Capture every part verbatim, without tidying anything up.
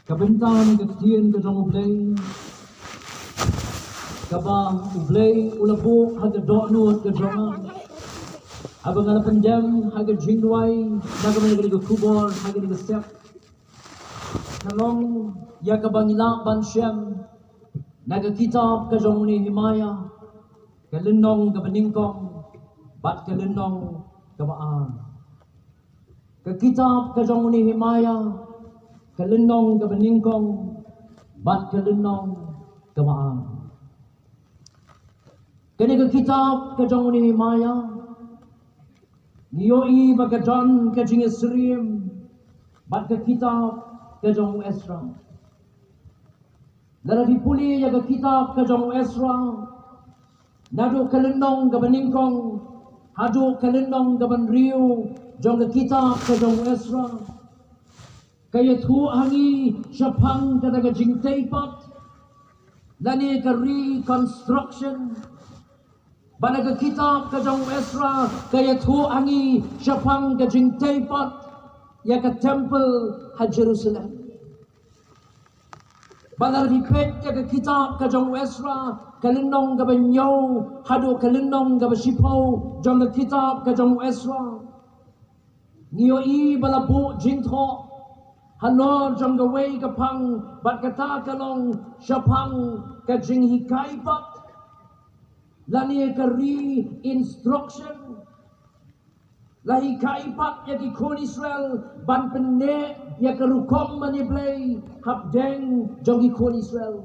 Ka bynta na ka ktien ka jong U Blei, kaba U Blei u la buh ha ka dohnud ka jong nga, haba nga la pyndem ha ka jingduwai na ka bynta ka khubor ha kane ka step. Ka long ïa kaba ngi lah ban shem na ka kitab ka jong u Nehemaïah, ka lynnong kaba nyngkong bad ka lynnong kaba ar. Ka kitab ka jong u Nehemaïah, ka lynnong kaba nyngkong bad ka lynnong kaba ar. Kane ka kitab ka jong u Nehemaïah, ngi ïohi ba ka don ka jingisyriem bad ka kitab ka jong u Esra. Lada phi pule ïa ka kitab ka jong u Esra, naduh ka lynnong kaba nyngkong haduh ka lynnong kaba hynriew jong ka kitab ka jong u Esra, ka ïathuh ha ngi shaphang kata ka jingtei pat lane ka reconstruction. Bad na ka kitab ka jong u Esra ka ïathuh ha ngi shaphang ka jingtei pat ïa ka temple ha Jerusalem. Bad lada phi peit ïa ka kitab ka jong u Esra, ka lynnong kaba hynñiew haduh ka lynnong kaba shiphew jong ka kitab ka jong u Esra, ngi ïohi ba la buh jingthoh halor jong kawei ka phang, bad kata ka long shaphang ka jinghikai pat lane ka re-instruction. La hikai pat ïa ki khun Israel ban pynneh ïa ka rukom mane Blei hapdeng jong ki khun Israel.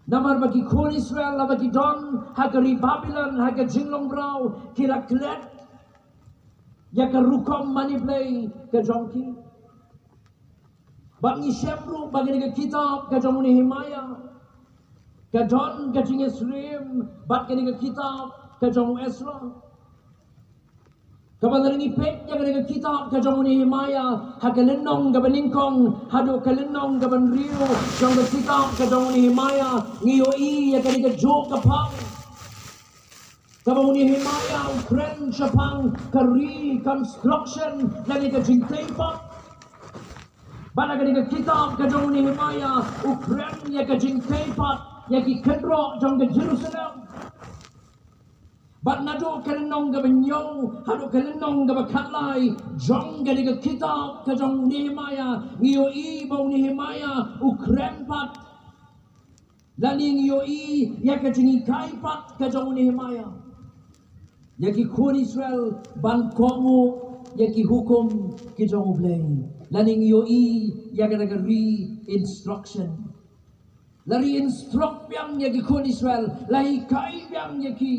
Namar ba ki khun Israel haba ki don ha ka ri Babilon, ha ka jinglong mraw, ki la klet ïa ka rukom mane Blei ka jong ki. Bad ngi shem ruh ba kane ka kitab ka jong u Nehemaïah ka don ka jingisyriem bad kane ka kitab ka jong u Esra. Kaba lada ngi peit ïa kane ka kitab ka jong u Nehemaïah, ha ka lynnong kaba nyngkong haduh ka lynnong kaba hynriew jong ka kitab ka jong u Nehemaïah, ngi ïohi ïa kane kajuh ka phang kaba u Nehemaïah u kren shaphang ka reconstruction lane ka jingtei pat. Bad ha kane ka kitab ka jong u Nehemaïah u kren ïa ka jingtei pat ïa ki kynroh jong ka Jerusalem. Bad naduh ka lynnong kaba hynñiew haduh ka lynnong kaba khatlai jong kane ka kitab ka jong u Nehemaïah, ngi ïohi ba u Nehemaïah u kren pat lane ngi ïohi ïa ka jinghikai pat ka jong u Nehemaïah ïa ki khun Israel ban kohnguh ïa ki hukum ki jong u Blei. Lane ngi ïohi ïa kata ka re-instruction. La re-instruct biang ïa ki khun Israel, la hikai biang ïa ki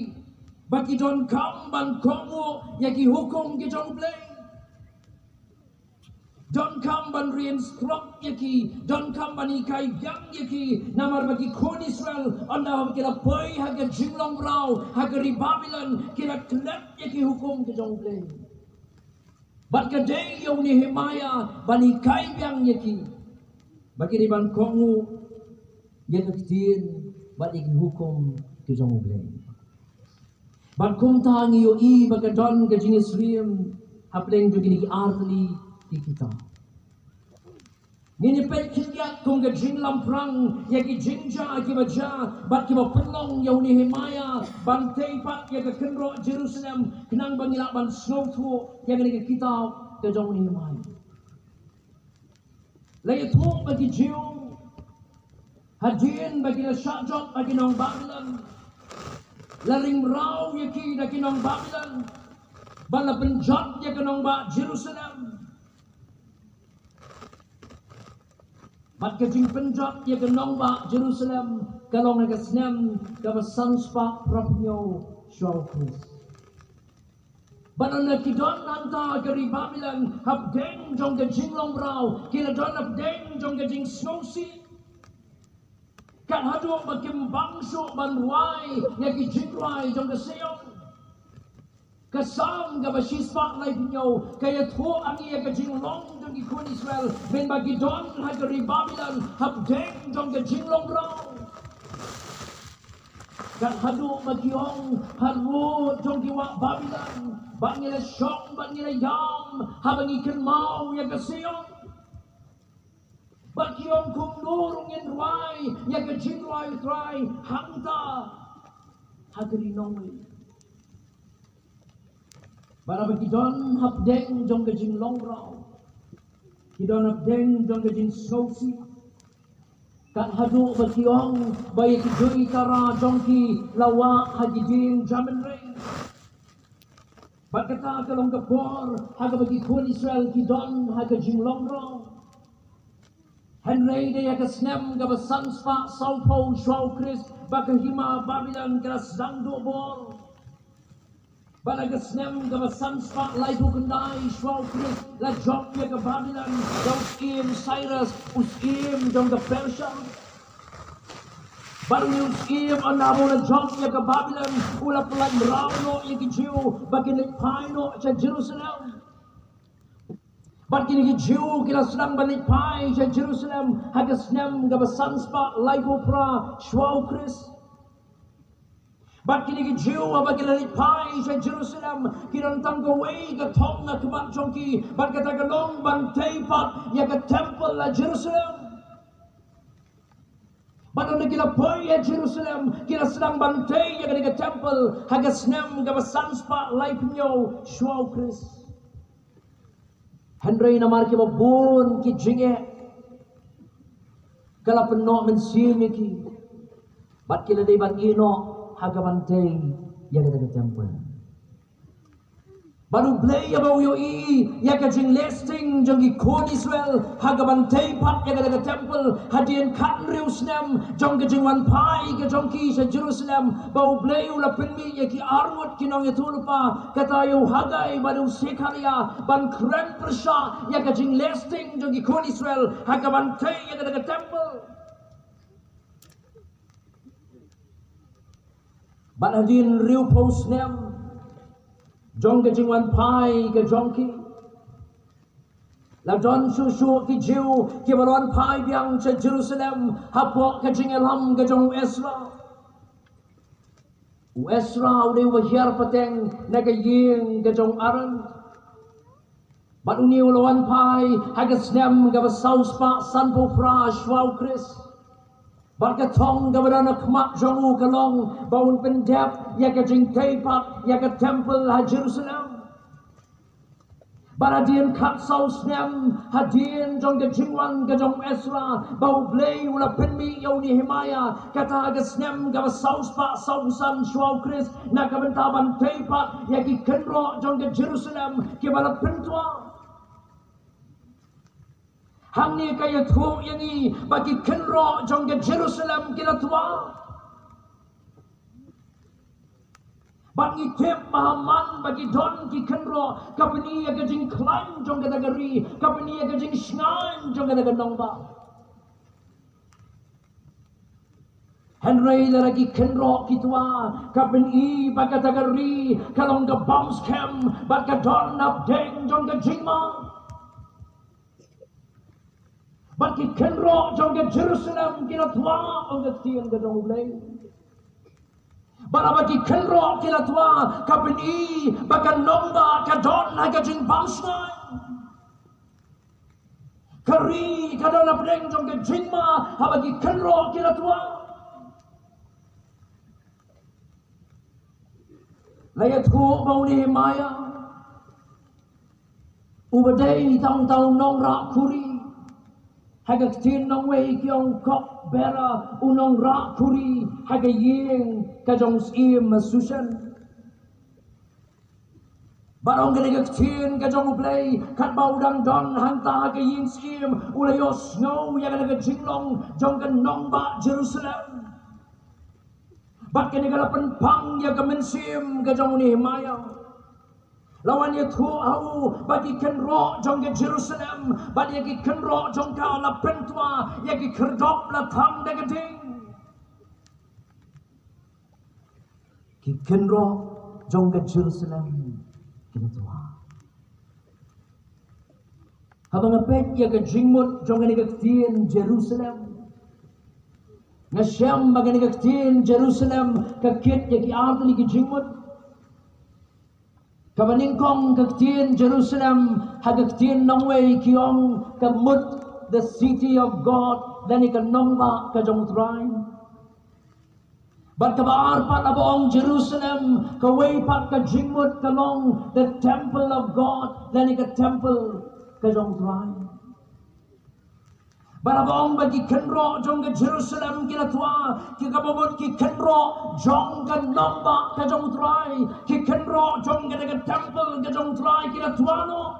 ba ki donkam ban kohnguh ïa ki hukum ki jong u Blei. Donkam ban re-instruct ïa ki, donkam ban hikai biang ïa ki, namar ba ki khun Israel ynda ba ki la poi ha ka jinglong mraw ha ka ri Babilon, ki la klet ïa ki hukum ki jong u Blei. Bad ka dei ïa u Nehemaïah ban hikai biang ïa ki ba ki dei ban kohnguh ïa ka ktien bad ïa ki hukum ki jong u Blei. Bad kumta ngi ïohi ba ka don ka jingisyriem hapdeng jong kine ki artylli ki kitab. Ngin ïa peit khyndiat kum ka jinglamphrang ïa ki jingjia kiba jia bad kiba pynlong ïa u Nehemaïah ban tei pat ïa ka kynroh Jerusalem, khnang ba ngi lah ban sngewthuh ïa kane ka kitab ka jong u Nehemaïah. La ïathuh ba ki Jiw, hadien ba ki la shah jop ha ki nong Babilon, la ring mraw ïa ki da ki nong Babilon ba la pynjot ïa ka nongbah Jerusalem. Bad ka jingpynjot ïa ka nongbah Jerusalem ka long ha ka snem kaba san spah phra phew hynñiew shuwa u Khrist. Bad ynda ki don hangta ha ka ri Babilon hapdeng jong ka jinglong mraw, ki la don hapdeng jong ka jingsngewsih. Kat haduh ba kim bang shuh ban rwai ïa ki jingrwai jong ka Sion. Ka Salm kaba shispah laiphew hynñiew ka ïathuh ha ngi ïa ka jinglong jong ki khun Israel mynba ki don ha ka ri Babilon hapdeng jong ka jinglong mraw. Kat haduh ba ki ong, harud jong ki wah Babilon, Bad ngi la shong, bad ngi la ïam, haba ngi kynmaw ïa ka Sion. Bad ki ong kumno ruh ngin rwai ïa ka jingrwai U Trai hangta ha ka ri nongwei. Bad haba ki don hapdeng jong ka jinglong rau, ki don hapdeng jong ka jingsngewsih. Kat haduh ba ki ong ba ïa ki jui tara jong ki la wah ha ki dieng jamin rei. Bad kata ka long ka por ha kaba ki khun Israel ki don ha ka jinglong rau. Hynrei dei ha ka snem kaba san spah sawphew shuwa U Khrist ba ka hima Babilon ka la sdang duh bor. Bad ha ka snem kaba san spah laiphew khyndai shuwa U Khrist la jop ïa ka Babilon da u syiem Cyrus, u syiem jong ka Persia. Bad une u syiem ynda u la jop ïa ka Babilon u la pyllait mraw noh ïa ki Jiw ba kin leit phai noh sha Jerusalem. Bad kine ki Jiw ki la sdang ban leit phai sha Jerusalem ha ka snem kaba san spah laiphew phra shuwa U Khrist. Bad kine ki Jiw haba ki la leit phai sha Jerusalem, ki don tang kawei ka thong ha khmat jong ki, bad kata ka long ban tei pat ïa ka temple ha Jerusalem. Bad ynda ki la poi ha Jerusalem, ki la sdang ban tei ïa kane ka temple ha ka snem kaba san spah laiphew hynñiew shuwa U Khrist. Hynrei namar kiba bun ki jingeh, ka la pynnoh mynsiem ïa ki, bad ki la dei ban ïeh noh ha kaban tei ïa kata ka temple. Bad U Blei haba u ïohi ïa ka jingleh sting jong ki khun Israel ha kaban tei pat ïa kata ka temple, hadien khathynriew snem jong ka jingwan phai ka jong ki sha Jerusalem, ba U Blei u la pynmih ïa ki arngut ki nongïathuhlypa, kata ïa u Haggai bad u Sekhariah, ban kren pyrshah ïa ka jingleh sting jong ki khun Israel ha kaban tei ïa kata ka temple. Bad hadien hynriewphew snem jong ka jingwan phai ka jong ki, la don shuh shuh ki Jiw kiba la wan phai biang sha Jerusalem hapoh ka jingïalam ka jong u Ezra. U Ezra u dei uba hiar pateng na ka ïing ka jong u Aaron. Bad une u la wan phai ha ka snem kaba saw spah sanphew phra shuwa U Khrist. Bad ka thong kaba don ha khmat jong u ka long ba un pyndep ïa ka jingtei pat ïa ka temple ha Jerusalem. Bad hadien khatsaw snem hadien jong ka jingwan ka jong u Ezra, ba U Blei u la pynmih ïa u Nehemiah, kata ha ka snem kaba saw spah sawphew san shuwa U Khrist, na ka bynta ban tei pat ïa ki kynroh jong ka Jerusalem kiba la pyntwa. Hangne ka ïathuh ïa ngi ba ki kynroh jong ka Jerusalem ki la twa. Bad ngi tip ba ha man ba ki don ki kynroh, ka pyni ïa ka jingkhlaiñ jong kata ka ri, ka pyni ïa ka jingshngaiñ jong kata ka nongbah. Hynrei lada ki kynroh ki twa, ka pyni ba kata ka ri ka long ka bym skhem bad ka don hapdeng jong ka jingma. Bad ki kynroh jong ka Jerusalem ki la twa, ong ka ktien ka jong U Blei. Bad haba ki kynroh ki la twa, ka pyni ba ka nongbah ka don ha ka jingbymshngaiñ. Ka ri ka don hapdeng jong ka jingma haba ki kynroh ki la twa. La ïathuh ba u Nehemiah, uba dei tang uta u nongrah khuri, ha ka ktien nongwei ki ong u cupbearer, u nongrah khuri ha ka ïing ka jong u syiem Shushan. Bad ong kane ka ktien ka jong U Blei, katba u dang don hangta ha ka ïing syiem, u la ïohsngew ïa kane ka jinglong jong ka nongbah Jerusalem. Bad kane ka la pynpang ïa ka mynsiem ka jong u Nehemiah. La wan ïathuh ha u ba ki kynroh jong ka Jerusalem bad ïa ki kynroh jong ka la pyntwa, ïa ki khyrdop la thang da ka ding. Ki kynroh jong ka Jerusalem ki la twa. Haba nga peit ïa ka jingmut jong kane ka ktien Jerusalem, nga shem ba kane ka ktien Jerusalem ka kit ïa ki artylli ki jingmut. Kaba nyngkong ka ktien Jerusalem, ha ka ktien nongwei ki ong ka mut, the city of God, lane ka nongbah ka jong U Trai. Bad kaba ar pat haba ong Jerusalem, kawei pat ka jingmut ka long the temple of God, lane ka temple ka jong U Trai. Bad haba ong ba ki kynroh jong ka Jerusalem ki la twa, ki kaba mut ki kynroh jong ka nongbah ka jong U Trai, ki kynroh jong ka, ka temple ka jong U Trai ki la twa noh.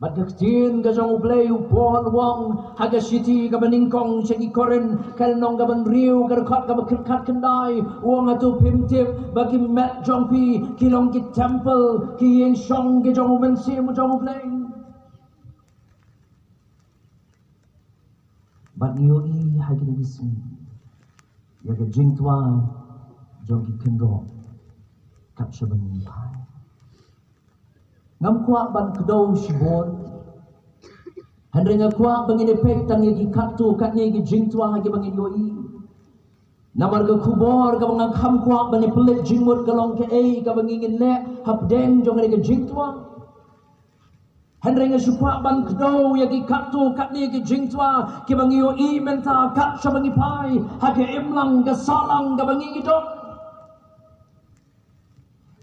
Bad ka ktien ka jong U Blei, u Paul u ong ha ka shithi kaba nyngkong sha ki Korinth, ka lynnong kaba hynriew, ka dkhot kaba khatkhyndai, u ong, hato phim tip ba ki met jong phi ki long ki temple, ki ïing shong ki jong U Mynsiem jong U Blei. Bad ngi ïohi ha kine ki sngi ïa ka jingtwa jong ki kynroh kat shaba ngi phai. Ngam kwah ban kdew shibun, hynrei nga kwah ba ngin ïa peit tang ïa ki katto katne ki jingtwa ha kiba ngin ïohi. Namar ka khubor kaba nga kham kwah ban ïa pynleit jingmut ka long kaei kaba ngi ngin leh hapdeng jong kane ka jingtwa. Hynrei nga shu kwah ban kdew ïa ki katto katne ki jingtwa kiba ngi ïohi mynta kat shaba ngi phai ha ka imlang ka sahlang kaba ngi ngi don.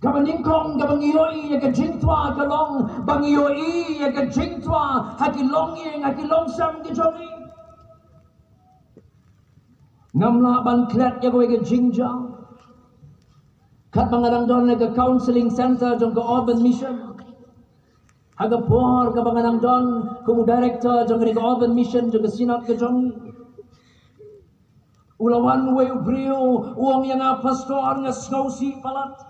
Kaba nyngkong kaba ngi ïohi ïa ka jingtwa ka long ba ngi ïohi ïa ka jingtwa ha ki longïing, ha ki longsem ki jong ngi. Ngam lah ban klet ïa kawei ka jingjia. Katba nga dang don ha ka counseling center jong ka Urban Mission, ha ka por kaba nga dang don kum u director jong ka Urban Mission jong ka Synod ka jong ngi, u la wan uwei u briew, u ong ïa nga, Pastor, nga sngewsih palat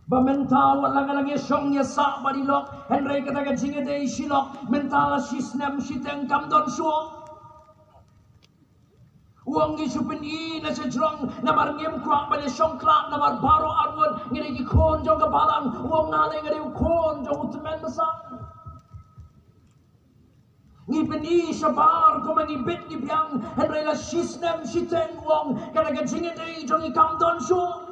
ba mynta wat la nga la ïa shong ïa sah bad i lok, hynrei kata ka jingïadei shi lok mynta la shi snem shiteng kam don shuh. U ong, ngi shu pyni na sha jrong namar ngim kwah ban ïa shong khlad namar baroh arngut ngi dei ki khun jong ka balang. U ong, nga lei nga dei u khun jong u tymmen basan. Ngi pyni shabar kumba ngi bit ngi biang, hynrei la shi snem shiteng, u ong, kata ka jingïadei jong ngi kam don shuh.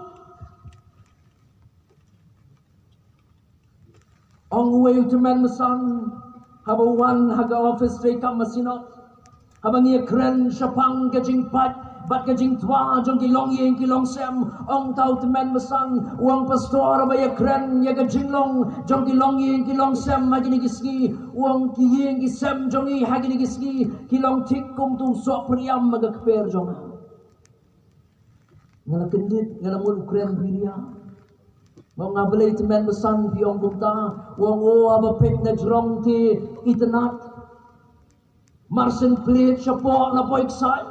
Ong uwei u tymmen basan, haba u wan ha ka office treikam Synod, haba ngi ïa kren shaphang ka jingpait bad ka jingtwa jong ki longïing ki longsem, ong uta u tymmen basan, u ong, Pastor, haba ïa kren ïa ka jinglong jong ki longïing ki longsem ha kine ki sngi, u ong, ki ïing ki sem jong ngi ha kine ki sngi ki long thik kum uto u soh pyriam ha ka kper jong nga. Nga la kyndit, nga la mut u kren biria. Nga ong, balei tymmen basan phi ong kumta? U ong, o, haba peit na jrong te itynnad. Mar shen plied shapoh na poi ksai.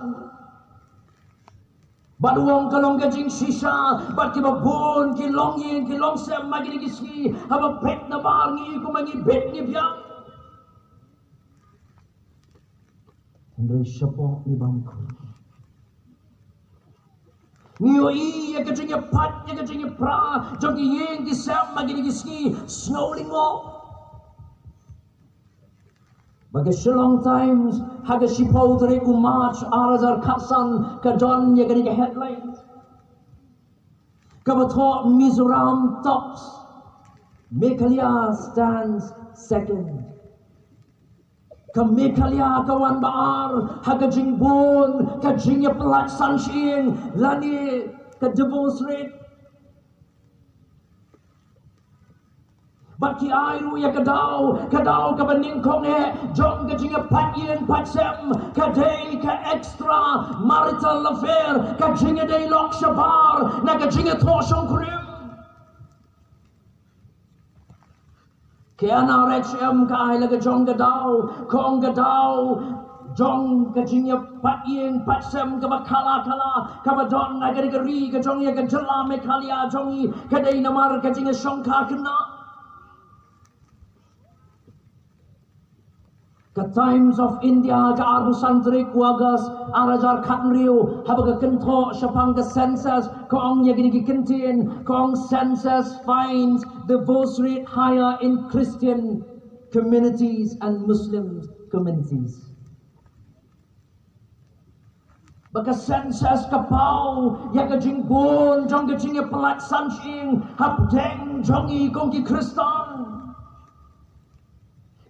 Bad u ong, ka long ka jingshisha bad kiba bun ki longïing ki longsem ha kine ki sngi, haba peit na bar ngi kumba ngi bit ngi biang. Hynrei shapoh ngi bam khun. Ngi ïohi ïa ka jingïapait, ïa ka jingïapra jong ki ïing ki sem ha kine ki sngi, sngewlyngngoh. Ba ka Shillong Times ha ka shiphew tarik u March ar hajar khatsan ka don ïa kane ka headline kaba thoh, Mizoram tops, Meghalaya stands second. Ka Meghalaya ka wan ba ar ha ka jingbun ka jingïapyllait san shyieng lane ka divorce rate. Bad ki ai ruh ïa ka daw, ka daw kaba nyngkong eh jong ka jingïapait ïing pait sem, ka dei ka extramarital affair, ka jingïadei lok shabar na ka jingïathoh shongkurim. Ka N R H M ka ai la ka jong ka daw, ka ong ka daw jong ka jingïapait ïing pait sem kaba kala kala kaba don ha ka ri ka jong ngi, ka jylla Meghalaya jong ngi, ka dei namar ka jingïashongkha khynnah. Ka Times of India ka arphew san tarik u August ar hajar khathynriew, haba ka kynthoh shaphang ka census, ka ong ïa kine ki kyntien, ka ong, census finds divorce rate higher in Christian communities and Muslim communities. Ba ka census ka paw ïa ka jingbun jong ka jingïapyllait san shyieng hapdeng jong ngi kum ki Khristan.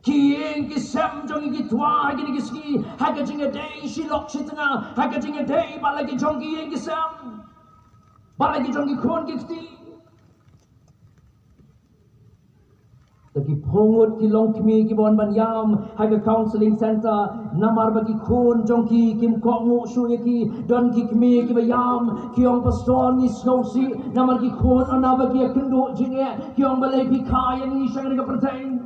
Ki ïing ki sem jong ngi ki twa ha kine ki sngi ha ka jingïadei shi lok shi tnga, ha ka jingïadei bad la ki jong ki ïing ki sem, bad la ki jong ki khun ki kti. Da ki phew ngut ki longkmie kiba wan ban ïam ha ka counseling center, namar ba ki khun jong ki kim kohnguh shuh ïa ki. Don ki kmie kiba ïam, ki ong, "Pastor, ngi sngewsih namar ki khun, ynda ba ki ïakynduh jingeh ki ong, 'Balei phi kha ïa ngi sha kane ka pyrthei?'"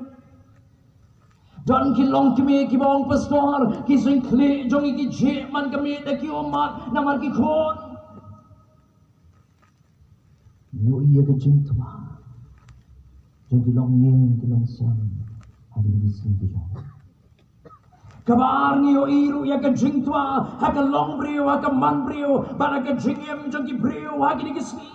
Don ki longkmie kiba ong, "Pastor, ki jingkhlieh jong ngi ki jia man ka miet da ki ummat namar ki khun." Ngi ïohi ïa ka jingtwa jong ki longïing ki longsem ha kine ki sngi ki jong. Kaba ar, ngi ïohi ruh ïa ka jingtwa ha ka longbriew, ha ka manbriew bad ha ka jingim jong ki briew ha kine ki sngi.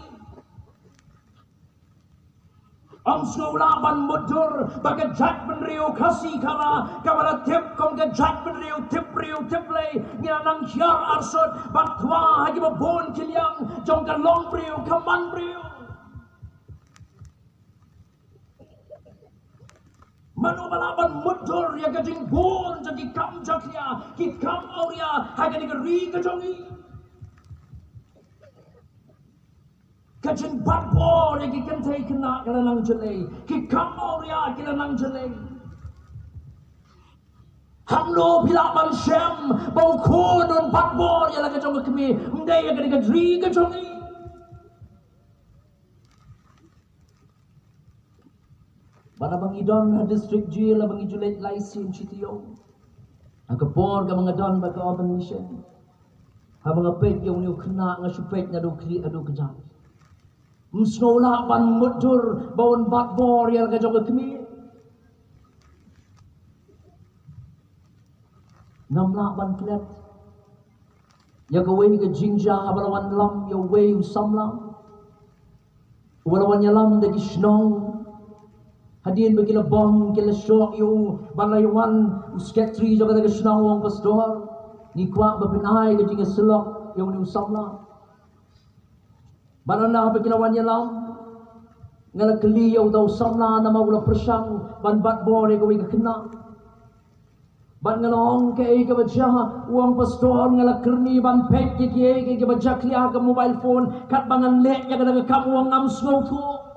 Ym sngew lah ban mutdur ba ka jaitbynriew Khasi Khara, kaba la tip kum ka jaitbynriew tip briew tip Blei, ngi la nang hiar arsut ban twa ha kiba bun ki liang jong ka longbriew, ka manbriew. Mano ba lah ban mutdur ïa ka jingbun jong ki kam jakhlia, ki kam awria ha kane ka ri ka jong ngi? Ka jingbat bor ïa ki kynthei khynnah ka la nang jyllei, ki kam awria ki la nang jyllei. Hangno phi lah ban shem ba u khun un bat bor ïa la ka jong ka kmie, ym dei ïa kane ka ri ka jong ngi? Bad haba ngi don ha District Jail, haba ngi ju leit lai sien shi taïew, ha ka por kaba nga don bad ka Urban Mission, haba nga peit ïa une u khynnah, nga shu peit naduh khlieh haduh kjat. Ym sngew lah ban mutdur ba un bat bor ïa la ka jong ka kmie. Ngam lah ban klet ïa kawei ka jingjia haba la wan ïalam ïa uwei u samla uba la wan ïalam da ki shnong. Hadien ba ki la bom, ki la shoh ïa u, bad la ïa wan u sekretari jong kata ka shnong, u ong, "Pastor, ngi kwah ba phin ai ka jingïasyllok ïa une u samla." Bad hynda ba ki la wan ïalam, nga la kylli ïa uta u samla namar u la pyrshang ban bat bor ïa kawei ka khynnah. Bad nga la ong, "Kaei kaba jia?" U ong, "Pastor, nga la kyrni ban peit ïa kiei kiei kiba jakhlia ha ka mobile phone, katba ngan leh ïa kata ka kam," u ong, "ngam sngewthuh."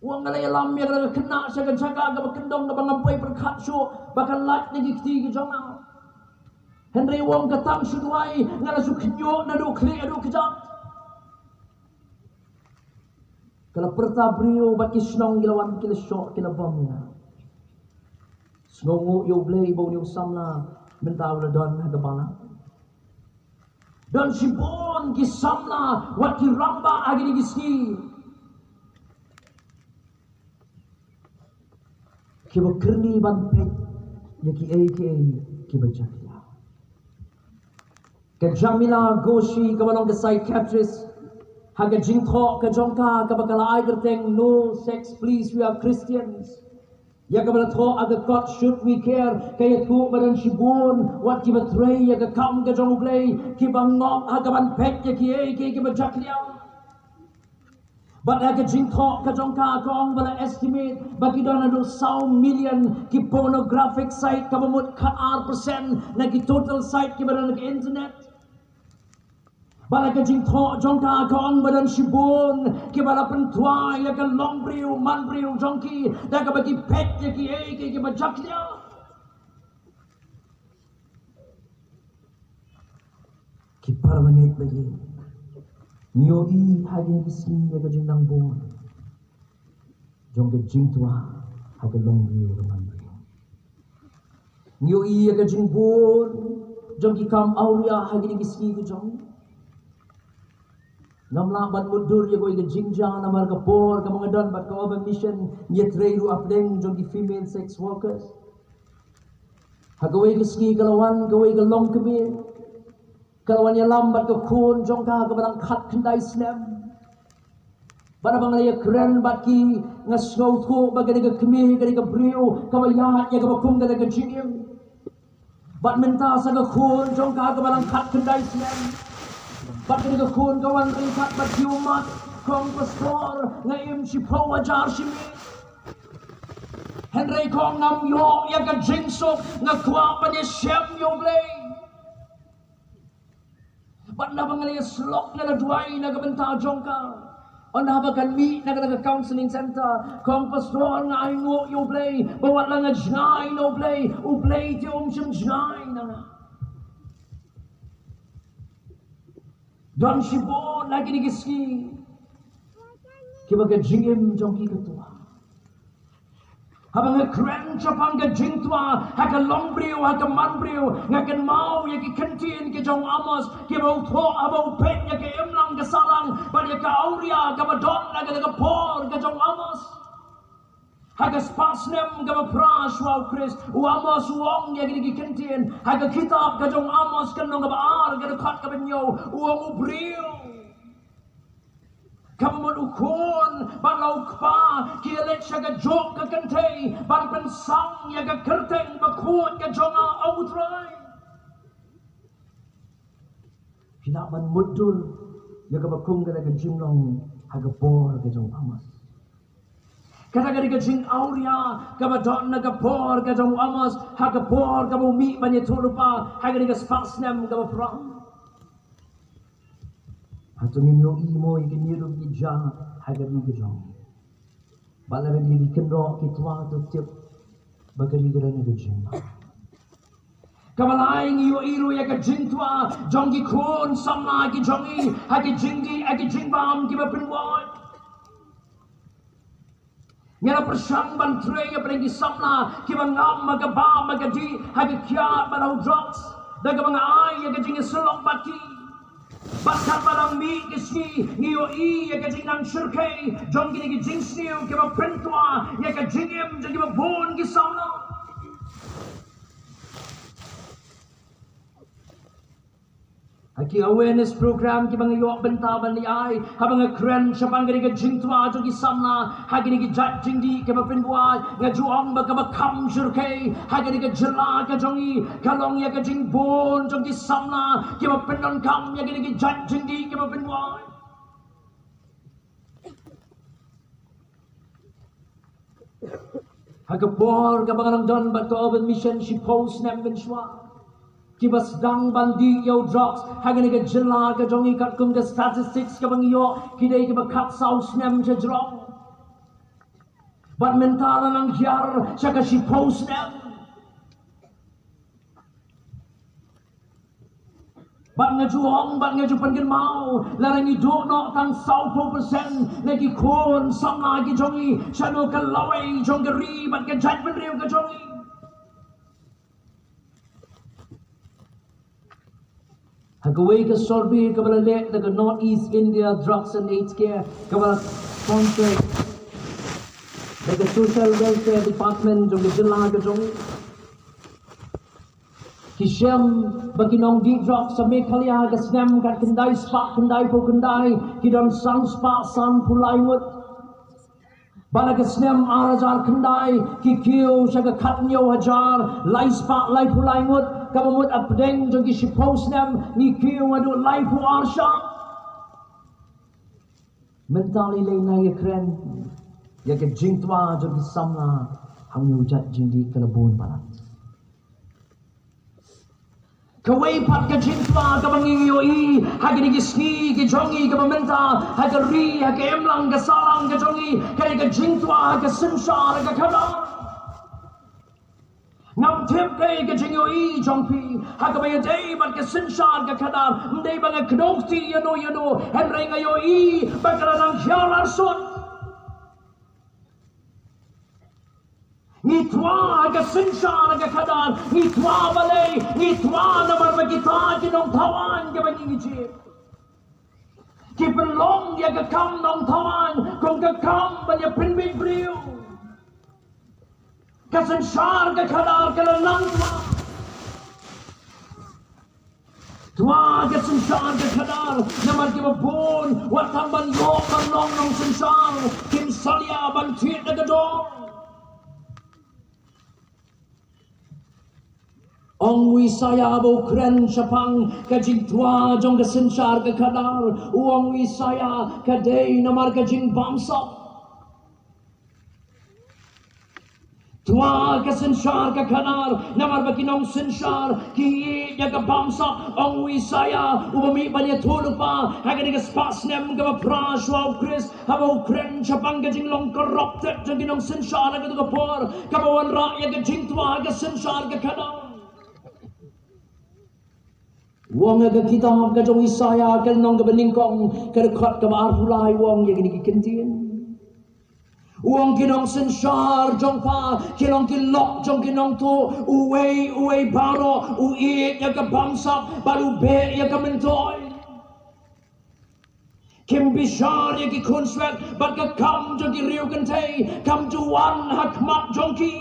U ong, "Nga la ïalam ïa kata ka khynnah sha ka jaka kaba kyndong kaba ngam poi pyrkhat shuh ba kan lait na ki kti ki jong nga. Hynrei," u ong, "ka tang shu duwai, nga la shu khynñiuh naduh khlieh haduh kjat." Ka la pyrta briew bad ki shnong ki la wan, ki la shoh, ki la bom ïa nga. Sngewnguh ïa U Blei ba une u samla mynta u la don ha ka balang. Don shibun ki samla wat ki rangbah ha kine ki sngi kiba kyrni ban peit ïa kiei kiei kiba jakhlia. Ka Jamila Ghoshi kaba long ka psychiatrist, ha ka jingthoh ka jong ka kaba ka la ai kyrteng No Sex Please, We Are Christians, ïa kaba la thoh ha ka kot Should We Care, ka ïathuh ba don shibun wat kiba trei ïa ka kam ka jong U Blei kiba ngop ha kaban peit ïa kiei kiei kiba jakhlia. Bad ha ka jingthoh ka jong ka, ka ong ba la estimate ba ki don haduh saw million ki pornographic site, kaba mut khatar percent na ki total site kiba don ha ka internet. Bad ha ka jingthoh jong ka, ka ong ba don shibun kiba la pyntwa ïa ka longbriew manbriew jong ki da kaba ki peit ïa kiei kiei kiba jakhlia. Ki para bangeit ba ïeit, ngi ïohi ha kine ki sngi ïa ka jingnang bun jong ka jingtwa ha ka longbriew ka manbriew. Ngi ïohi ïa ka jingbun jong ki kam awria ha kine ki sngi ki jong. Ngam lah ban mutdur ïa kawei ka jingjia namar ka por kaba nga don bad ka Urban Mission, ngi ïatrei ruh hapdeng jong ki female sex workers. Ha kawei ka sngi ka la wan kawei ka longkmie, ka la wan ïalam bad ka khun jong ka kaba dang khatkhyndai snem. Bad haba nga la ïakren bad ki, nga sngewthuh ba kane ka kmie ka dei ka briew kaba ïaid ïa kaba kum kata ka jingim. Bad mynta sa ka khun jong ka kaba lang khatkhyndai snem. Bad kane ka khun ka wan ryngkat bad ki ummat, kong pastor, nga im shiphew hajar shi miet. Hynrei kong ngam ïoh ïa ka jingsuk, nga kwah ban ïashem ïa U Blei. Bad naba nga la ïasyllok nga la duwai na ka bynta jong ka. Ynda ba kan mih na ka, na ka counseling center, kong pastor, nga ainguh ïa U Blei ba wat la nga jngai na U Blei, U Blei te um shym jngai na nga. Don shibun na kine ki sngi kiba ka jingim jong ki ka twa. Haba nga kren shaphang ka jingtwa ha ka longbriew, ha ka manbriew, nga kynmaw ïa ki kyntien ki jong u Amos kiba u thoh haba u peit ïa ka imlang ka sahlang bad ïa ka awria kaba don ha ka, ka por ka jong u Amos. Ha ka spah snem kaba phra shuwa U Khrist, u Amos u ong ïa kine ki kyntien ha ka kitab ka jong u Amos, ka lynnong kaba ar, ka dkhot kaba hynñiew, u ong: U briew kaba mut u khun bad la u kpa ki leit sha kajuh ka kynthei ban pynsang ïa ka kyrteng bakhuid ka jong nga, ong U Trai. Phi lah ban mutdur ïa kaba kum kata ka jinglong ha ka por ka jong u Amos. Kata ka dei ka jingawria kaba don na ka por ka jong u Amos, ha ka por kaba u mih ban ïathuh lypa, ha ka dei ka spah snem kaba phra. Hato ngim ïohi mo ïa kine ruh ki jia ha ka ri ka jong ngi? Bad lada ki kynroh ki twa, to tip ba ka ri ka don ha ka jingma. Kaba lai, ngi ïohi ruh ïa ka jingtwa jong ki khun samla ki jong ngi ha ki jingdih, ha ki jingbam kiba pynwai. Nga la pyrshang ban trei ïa pdeng ki samla kiba ngam ha ka bam ha ka dih, ha ka kiad bad ha u drugs, da kaba nga ai ïa ka jingïasyllok bad ki. Bad katba la mih ki sngi, ngi ïohi ïa ka jingnang shyrkhei jong kine ki jingsniew kiba pyntwa ïa ka jingim jong kiba bun ki samla. Ha ki awareness program kiba nga ïoh bynta ban ïai, haba nga kren shaphang kane ka jingtwa jong ki samla ha kine ki jait jingdih kiba pynbuaid, nga ju ong ba kaba kham shyrkhei ha kane ka jylla ka jong ngi ka long ïa ka jingbun jong ki samla kiba pyndonkam ïa kine ki jait jingdih kiba pynbuaid. Ha ka por kaba nga dang don bad ka Urban Mission shiphew snem mynshuwa, kiba sdang ban dih ïa u drugs ha kane ka jylla ka jong ngi, katkum ka statistics kaba ngi ïoh, ki dei kiba khatsaw snem sha jrong. Bad mynta la nang hiar sha ka shiphew snem. Bad nga ju ong, bad nga ju pynkynmaw, lada ngi duh noh tang sawphew percent na ki khun samla ki jong ngi, shano ka lawei jong ka ri bad ka jaitbynriew ka jong ngi. Ha kawei ka survey kaba la leh da ka North East India Drugs and AIDS Care, kaba la sponsor da ka Social Welfare Department jong ka jylla ka jong ngi, ki shem ba ki nongdih drugs ha Meghalaya ha ka snem khatkhyndai spah khyndaiphew khyndai ki don san spah sanphew lai ngut. Bad ha ka snem ar hajar khyndai ki kiew sha ka khathynñiew hajar lai spah laiphew lai ngut, kaba mut hapdeng jong ki shiphew snem ngi kiew haduh laiphew ar shah. Mynta lei lei nga ïakren ïa ka jingtwa jong ki samla ha une u jait jingdih ka la bun palat. Kawei pat ka jingtwa kaba ngi ïohi ha kine ki sngi ki jong ngi kaba mynta ha ka ri, ha ka imlang ka sahlang ka jong ngi, ka dei ka jingtwa ha ka synshar ka khadar. Ngam tip kaei ka jingïohi jong phi ha kaba ïadei bad ka synshar ka khadar. Ym dei ba nga kdew kti ïano ïano, hynrei nga ïohi ba ka la nang hiar arsut. Ngi twa ha ka synshar ka khadar, ngi twa balei? Ngi twa namar ba kita ki nongthaw aiñ kiba ngi jied ki pynlong ïa ka kam nongthaw aiñ kum ka kam ban ïa pynbeit briew. Ka synshar ka khadar ka la nang twa. Twa ka synshar ka khadar namar kiba bun wat tang ban ïoh ban long nongsynshar, kim salia ban thied da ka dor. Ong u Isaïah ba u kren shaphang ka jingtwa jong ka synshar ka khadar. U ong u Isaïah ka dei namar ka jingbamsap. Twa ka synshar ka khadar, namar ba ki nongsynshar ki ïeit ïa ka bamsap. Ong u Isaïah, uba mih ban ïathuh lypa ha kane ka spah snem kaba phra shuwa u Khrist, haba u kren shaphang ka jinglong corrupted jong ki nongsynshar ha kato ka por, kaba wanrah ïa ka jingtwa ha ka synshar ka khadar. U ong ha ka kitab ka jong u Isaïah, ka lynnong kaba nyngkong, ka dkhot kaba arphew lai, u ong ïa kine ki kyntien. U ong ki nongsynshar jong pha ki long ki lok jong ki nongtuh, uwei uwei baroh u ïeit ïa ka bamsap bad u beh ïa ka myntoi. Kim bishar ïa ki khunswet bad ka kam jong ki riewkynthei kam ju wan ha khmat jong ki.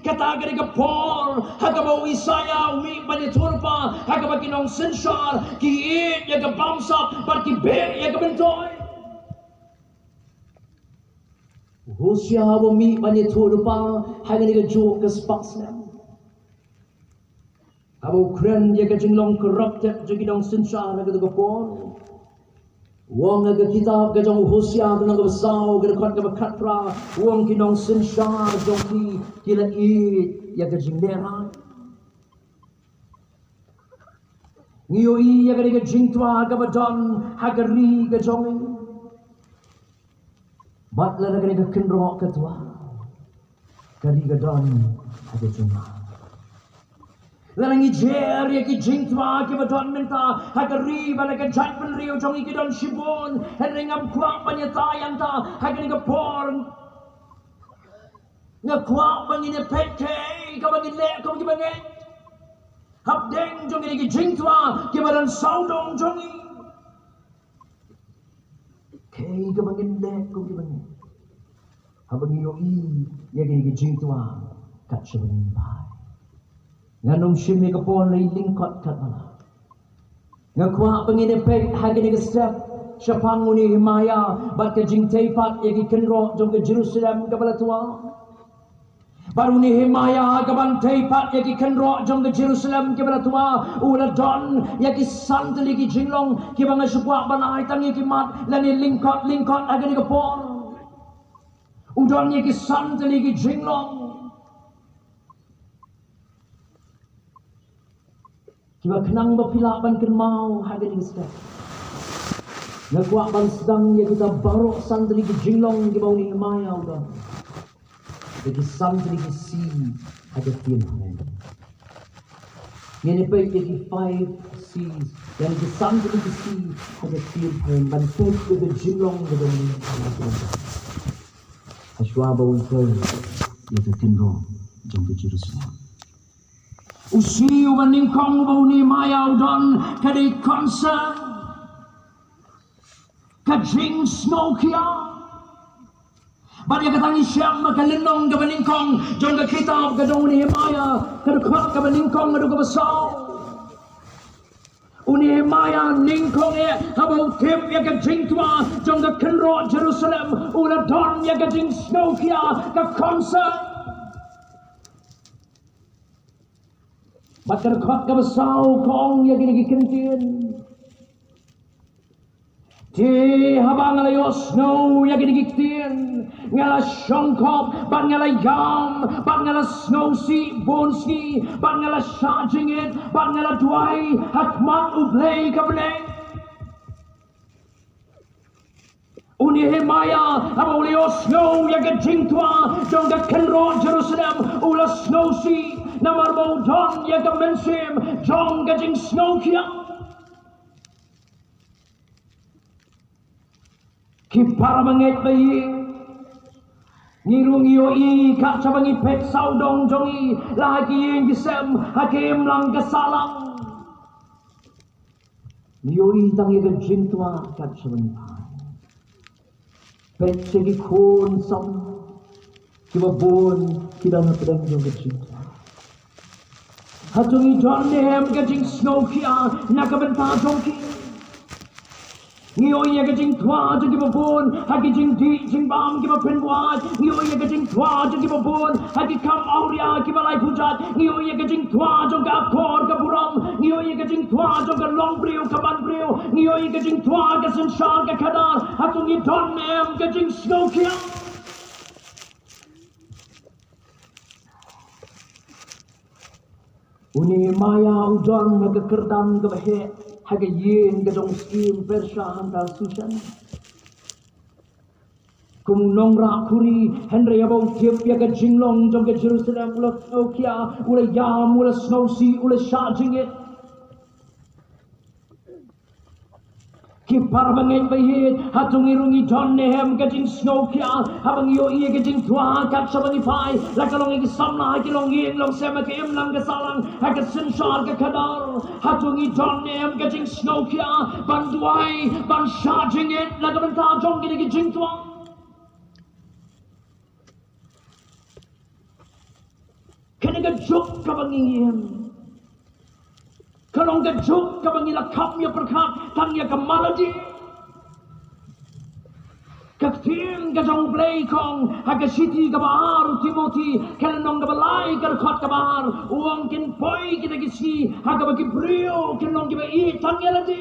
Kata ka dei ka por ha kaba u Isaïah u mih ban ïathuh lypa, ha kaba ki nongsynshar ki ïeit ïa ka bamsap bad ki beh ïa ka myntoi. U Hosea u mih ban ïathuh lypa ha kane kajuh ka spah snem. Haba u kren ïa ka jinglong corrupted jong ki nongsynshar ha kato ka por, u ong ha ka kitab ka jong u Hosea, ka lynnong kaba saw, ka dkhot kaba khatphra, u ong ki nongsynshar jong ki ki la ïeit ïa ka jinglehrain. Ngi ïohi ïa kane ka jingtwa kaba don ha ka ri ka jong ngi. Bad lada kane ka kynroh ka twa, ka ri ka don ha ka jingma. Lada ngi jer ïa ki jingtwa kiba don mynta ha ka ri bad ha ka jaitbynriew jong ngi ki don shibun, hynrei ngam kwah ban ïatai hangta ha kane ka por. Nga kwah ba ngin ïa peit kaei kaba ngin leh kum kiba ngeit hapdeng jong kine ki jingtwa kiba don sawdong jong ngi. Kaei kaba ngin leh kum kiba ngeit haba ngi ïohi ïa kine ki jingtwa kat shaba ngin phai. Ngan ym shim ïa ka por, la i lyngkot katba lah. Nga kwah ba ngin ïa peit ha kine ki step shaphang u Nehemaïah bad ka jingtei pat ïa ki kynroh jong ka Jerusalem kaba la twa. Bad u Nehemaïah ha kaban tei pat ïa ki kynroh jong ka Jerusalem kaba la twa, u la don ïa ki san tylli ki jinglong kiba nga shu kwah ban ai tang ïa ki mat lane lyngkot lyngkot ha kane ka por. U don ïa ki san tylli ki jinglong kiba khnang ba phi lah ban kynmaw ha kane ka step. Nga kwah ban sdang ïa kita baroh san tylli ki jinglong kiba u Nehemaïah u don. Ïa ki san tylli ki C ha ka ktien phareng. Ngin ïa peit ïa ki five C's, ïa ki san tylli ki C ha ka ktien phareng, ban peit ïa ka jinglong kaba u Nehemaïah u don hashwa ba un tei ïa ka kynroh jong ka Jerusalem. U C uba nyngkong uba u Nehemaïah u don ka dei concern. Ka jingsngewkhia. Bad ïa kata ngi shem ha ka lynnong kaba nyngkong jong ka kitab ka jong u Nehemaïah, ka dkhot kaba nyngkong haduh kaba saw. U Nehemaïah nyngkong eh haba u tip ïa ka jingtwa jong ka kynroh Jerusalem, u la don ïa ka jingsngewkhia, ka concern. Bad ka dkhot kaba saw ka ong ïa kine ki kyntien: Te haba nga la ïohsngew ïa kine ki ktien, nga la shongkop bad nga la ïam bad nga la sngewsih bun sngi bad nga la shah jingit bad nga la duwai ha khmat U Blei ka bneng. U Nehemaïah haba u la ïohsngew ïa ka jingtwa jong ka kynroh Jerusalem, u la sngewsih namar ba u don ïa ka mynsiem jong ka jingsngewkhia. Ki para bangeit ba ïeit, ngi ruh ngi ïohi kat shaba ngi peit sawdong jong ngi, la ha ki ïing ki sem, ha ki imlang ka sahlang, ngi ïohi tang ïa ka jingtwa kat shaba ngi phai. Peit sha ki khun samla kiba bun ki dang hapdeng jong ka jingtwa. Hato ngi don ne em ka jingsngewkhia na ka bynta jong ki? Ngi ïohi ïa ka jingtwa jong kiba bun ha ki jingdih jingbam kiba pynbuaid. Ngi ïohi ïa ka jingtwa jong kiba bun ha ki kam awria kiba lai pujat. Ngi ïohi ïa ka jingtwa jong ka akor ka burom. Ngi ïohi ïa ka jingtwa jong ka longbriew ka manbriew. Ngi ïohi ïa ka jingtwa ka synshar ka khadar. Hato ngi don ne em ka jingsngewkhia? U Nehemaïa u don ha ka kyrdan kaba heh ha ka ïing ka jong u syiem Persia hangta Sushan. Kum u nongrah khuri, hynrei haba u tip ïa ka jinglong jong ka Jerusalem, u la sngewkhia, u la ïam, u la sngewsih, u la shah jingit. Ki para bangeit ba ïeit, hato ngi ruh ngi don ne em ka jingsngewkhia haba ngi ïohi ïa ka jingtwa kat shaba ngi phai, la ka long ïa ki samla ha ki longïing longsem, ha ka imlang ka sahlang, ha ka synshar ka khadar? Hato ngi don ne em ka jingsngewkhia ban duwai, ban shah jingit na ka bynta jong kine ki jingtwa? Kane ka juk kaba ngi ïeng, ka long ka juk kaba ngi la kham ïa pyrkhat tang ïa ka malady. Ka ktien ka jong U Blei kong ha ka shithi kaba ar u Timothi, ka lynnong kaba lai, ka dkhot kaba ar, u ong kin poi kita ki sngi ha kaba ki briew kin long kiba ïeit tang ïa lade.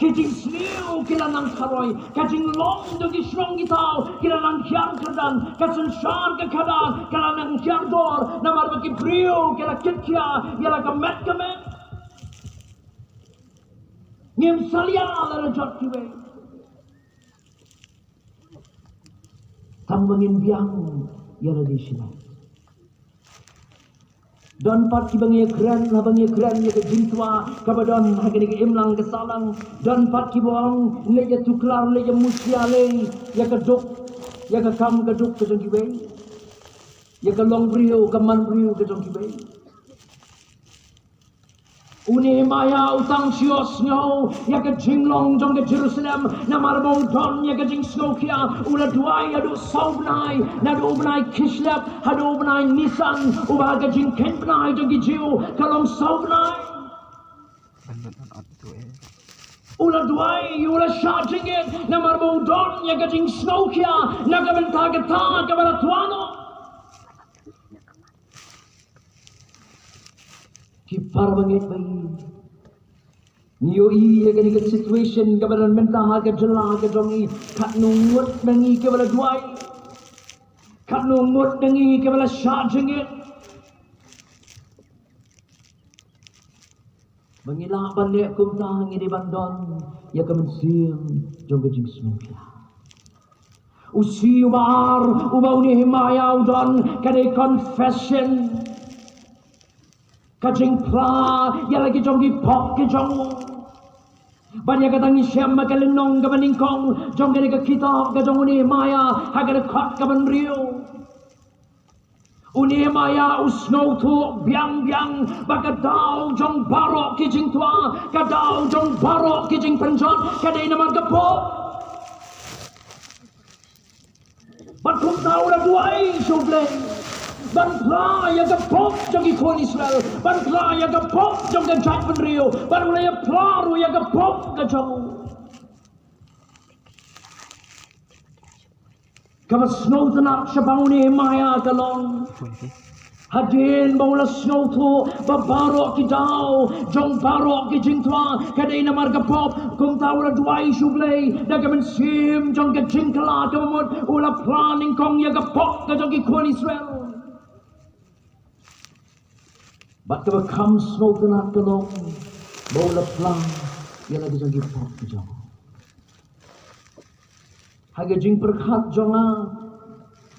Ki jingsniew ki la nang kharoi, ka jinglong jong ki shnong ki thaw ki la nang hiar kyrdan, ka synshar ka khadar ka la nang hiar dor, namar ba ki briew ki la kitkhia ïa la ka met ka met. Ngim salia la la jot kiwei. Tang ba ngin biang ïa lade shilliang. Don pat kiba ngi ïakren, haba ngi ïakren ïa ka jingtwa kaba don ha kane ka imlang ka sahlang. Don pat kiba ong, leit ïa tuklar, leit ïa mushia lei ïa ka duk, ïa ka kam ka duk ka jong kiwei, ïa ka longbriew ka manbriew ka jong kiwei. U Nehemaïa u tang shu ïohsngew ïa ka jinglong jong ka Jerusalem, namar ba u don ïa ka jingsngewkhia. U la duwai haduh saw bnai, naduh u bnai Kislev haduh u bnai Nisan, uba ka jingkheiñ bnai jong ki Jiw ka long saw bnai. U la duwai, u la shah jingit, namar ba u don ïa ka jingsngewkhia na ka bynta kata kaba la twa noh. Ki para bangeit ba ïeit, ngi ïohi ïa kane ka situation kaba don mynta ha ka jylla ka jong ngi. Katno ngut na ngi kiba la duwai, katno ngut na ngi kiba la shah jingit. Ba ngi lah ban leh kumta, ngi dei ban don ïa ka mynsiem jong ka jingsngewkhia. U sien uba ar uba u Nehemaïa u don ka dei confession, ka jingphla ïa la ki jong ki pop ki jong u. Bad ïa kata ngi shem ha ka lynnong kaba nyngkong jong kane ka kitab ka jong u Nehemaïa, ha ka dkhot kaba hynriew. U Nehemaïa u sngewthuh biang biang ba ka daw jong baroh ki jingtwa, ka daw jong baroh ki jingpynjot ka dei namar ka pop. Bad kumta u la duwai sha U Blei ban phla ïa ka pop jong ki khun Israel, ban phla ïa ka pop jong ka jaitbynriew, bad u la ïa phla ruh ïa ka pop ka jong u. Kaba sngewtynnat shaphang u Nehemaïa ka long, hadien ba u la sngewthuh ba baroh ki daw jong baroh ki jingtwa ka dei namar ka pop, kumta u la duwai sha U Blei da ka mynsiem jong ka jingkylla kaba mut, u la phla nyngkong ïa ka pop ka jong ki khun Israel. Bad kaba kham sngewtynnat ka long ba u la phla ïa la ki jong ki pop ki jong u. Ha ka jingpyrkhat jong nga,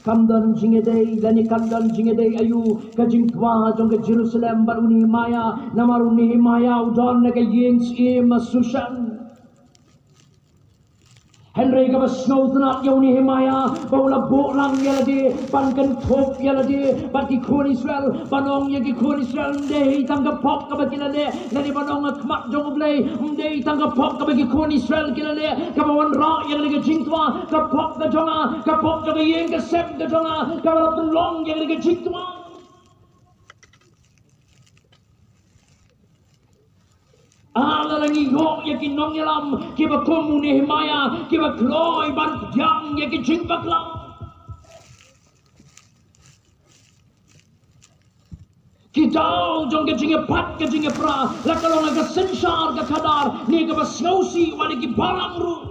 kam don jingïadei lane kam don jingïadei aïu ka jingtwa jong ka Jerusalem bad u Nehemaïa, namar u Nehemaïa u don na ka ïing syiem ha Sushan. Hynrei kaba sngewtynnat ïa u Nehemaïa ba u la buh lang ïa lade ban kynthup ïa lade bad ki khun Israel, ban ong ïa ki khun Israel, ym dei tang ka pop kaba ki la leh, lane ban ong ha khmat jong U Blei, ym dei tang ka pop kaba ki khun Israel ki la leh kaba wanrah ïa kane ka jingtwa, ka pop ka jong nga, ka pop jong ka ïing ka sem ka jong nga kaba la pynlong ïa kane ka jingtwa. ngi ïoh ïa ki nongïalam kiba kum u Nehemaïah, kiba kloi ban pdiang ïa ki jingbakla. Ki daw jong ka jingïapat ka jingïapra, la ka long ka synshar ka khadar, ne kaba sngewsih wat ïa ki balang ruh.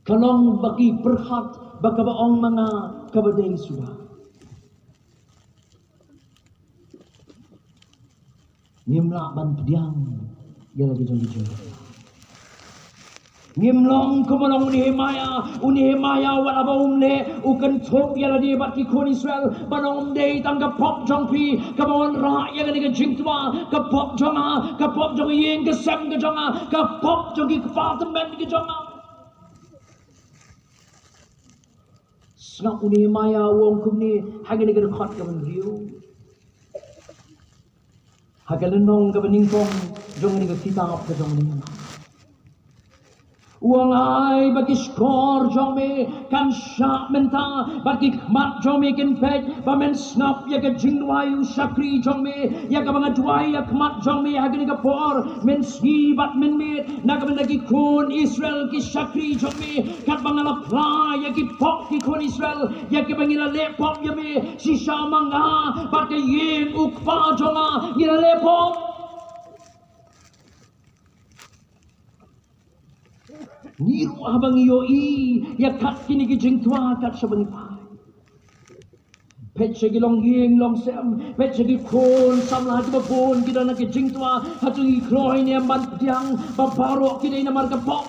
Ka long ba ki pyrkhat ba kaba ong ma nga kaba dei suda. Ngim lah ban pdiang ïa la ki jong ki jong. Ngim long kumba long u Nehemaïah, u Nehemaïah wat haba um leh, u kynthup ïa lade bad ki khun Israel, ba ong ym dei tang ka pop jong phi kaba wanrah ïa kane ka jingtwa, ka pop jong nga, ka pop jong ka ïing ka sem ka jong nga, ka pop jong ki kpa tymmen ka jong nga. Sngap u Nehemaïah u ong kumne ha kane ka dkhot kaba hynriew. Ha ka lynnong kaba nyngkong jong kane ka kitab ka jong u Nehemaïah. U ong ai ba ki shkor jong me kan shah mynta, bad ki khmat jong me kin peit, ba men sngap ïa ka jingduwai u shakri jong me, ïa kaba nga duwai ïa khmat jong me ha kane ka por, mynsngi bad mynmiet, na ka bynta ki khun Israel ki shakri jong me, katba nga la phla ïa ki pop ki khun Israel, ïa kiba ngi la leh pop ïa me, shisha ma nga bad ka ïing u kpa jong nga ngi la leh pop. Ngi ruh haba ngi ïohi ïa kat kine ki jingtwa kat shaba ngi phai. Peit sha ki longïing longsem, peit sha ki khun samla kiba bun ki don ha ki jingtwa, hato ngi kloi ne em ban pdiang ba baroh ki dei namar ka pop?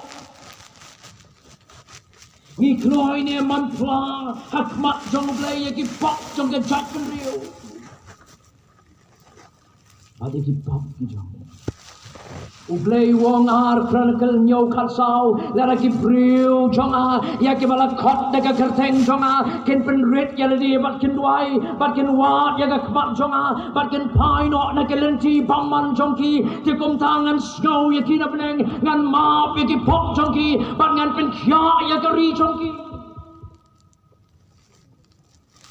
Ngi kloi ne em ban phla ha khmat jong U Blei ïa ki pop jong ka jaitbynriew? Bad ïa ki pop ki jong U Blei u ong, Ar Chronicle hynñiew khatsaw, lada ki briew jong nga ïa kiba la khot da ka kyrteng jong nga kin pynrit ïa lade bad kin duwai bad kin wad ïa ka khmat jong nga bad kin phai noh na ki lynti bymman jong ki, te kumta ngan sngew ïa ki na bneng, ngan map ïa ki pop jong ki bad ngan pynkhiah ïa ka ri jong ki.